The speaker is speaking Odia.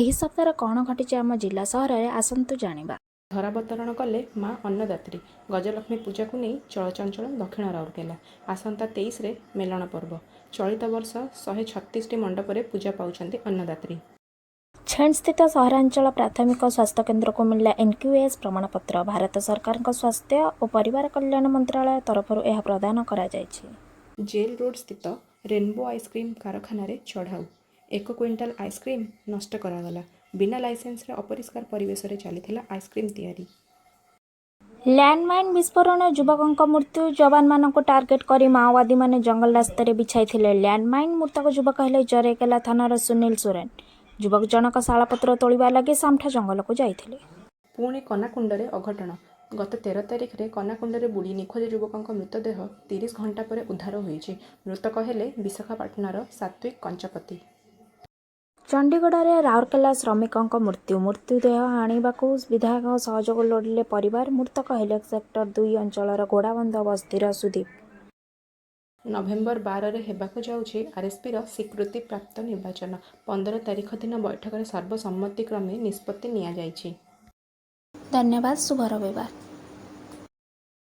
ଏହି ସପ୍ତାହରେ କ'ଣ ଘଟିଛି ଆମ ଜିଲ୍ଲା ସହରରେ, ଆସନ୍ତୁ ଜାଣିବା। ଧରାବତରଣ କଲେ ମା ଅନ୍ନଦାତ୍ରୀ। ଗଜଲକ୍ଷ୍ମୀ ପୂଜାକୁ ନେଇ ଚଳଚଞ୍ଚଳ ଦକ୍ଷିଣ ରାଉରକେଲା। ଆସନ୍ତା 23ରେ ମେଲଣ ପର୍ବ। ଚଳିତ ବର୍ଷ 136ଟି ମଣ୍ଡପରେ ପୂଜା ପାଉଛନ୍ତି ଅନ୍ନଦାତ୍ରୀ। ଛେଣ୍ଡସ୍ଥିତ ସହରାଞ୍ଚଳ ପ୍ରାଥମିକ ସ୍ୱାସ୍ଥ୍ୟକେନ୍ଦ୍ରକୁ ମିଳିଲା ଏନ୍କ୍ୟୁଏସ୍ ପ୍ରମାଣପତ୍ର। ଭାରତ ସରକାରଙ୍କ ସ୍ୱାସ୍ଥ୍ୟ ଓ ପରିବାର କଲ୍ୟାଣ ମନ୍ତ୍ରାଳୟ ତରଫରୁ ଏହା ପ୍ରଦାନ କରାଯାଇଛି। ଜେଲ୍ ରୋଡ୍ ସ୍ଥିତ ରେନବୋ ଆଇସ୍କ୍ରିମ୍ କାରଖାନାରେ ଚଢ଼ାଉ। 1 କ୍ୱିଣ୍ଟାଲ ଆଇସ୍କ୍ରିମ୍ ନଷ୍ଟ କରାଗଲା। ବିନା ଲାଇସେନ୍ସରେ ଅପରିଷ୍କାର ପରିବେଶରେ ଚାଲିଥିଲା ଆଇସ୍କ୍ରିମ୍ ତିଆରି। ଲ୍ୟାଣ୍ଡମାଇନ୍ ବିସ୍ଫୋରଣରେ ଯୁବକଙ୍କ ମୃତ୍ୟୁ। ଯବାନମାନଙ୍କୁ ଟାର୍ଗେଟ କରି ମାଓବାଦୀମାନେ ଜଙ୍ଗଲ ରାସ୍ତାରେ ବିଛାଇଥିଲେ ଲ୍ୟାଣ୍ଡମାଇନ୍। ମୃତକ ଯୁବକ ହେଲେ ଜରେକେଲା ଥାନାର ସୁନୀଲ ସୋରେନ। ଯୁବକ ଜଣକ ଶାଳପତ୍ର ତୋଳିବା ଲାଗି ସାମଠା ଜଙ୍ଗଲକୁ ଯାଇଥିଲେ। ପୁଣି କନାକୁଣ୍ଡରେ ଅଘଟଣ। ଗତ 13 ତାରିଖରେ କନାକୁଣ୍ଡରେ ବୁଡ଼ି ନିଖୋଜ ଯୁବକଙ୍କ ମୃତଦେହ 30 ଘଣ୍ଟା ପରେ ଉଦ୍ଧାର ହୋଇଛି। ମୃତକ ହେଲେ ବିଶାଖାପାଟଣାର ସାତ୍ତ୍ୱିକ କଞ୍ଚପତି। ଚଣ୍ଡିଗଡ଼ରେ ରାଉରକେଲା ଶ୍ରମିକଙ୍କ ମୃତ୍ୟୁ। ମୃତଦେହ ଆଣିବାକୁ ବିଧାୟକଙ୍କ ସହଯୋଗ ଲୋଡ଼ିଲେ ପରିବାର। ମୃତକ ହେଲେ ସେକ୍ଟର 2 ଅଞ୍ଚଳର ଘୋଡ଼ାବନ୍ଧ ବସ୍ତିର ସୁଦୀପ। ନଭେମ୍ବର 12ରେ ହେବାକୁ ଯାଉଛି ଆରଏସପିର ସ୍ୱୀକୃତିପ୍ରାପ୍ତ ନିର୍ବାଚନ। 15 ତାରିଖ ଦିନ ବୈଠକରେ ସର୍ବସମ୍ମତିକ୍ରମେ ନିଷ୍ପତ୍ତି ନିଆଯାଇଛି। ଧନ୍ୟବାଦ, ଶୁଭ ରବିବାର।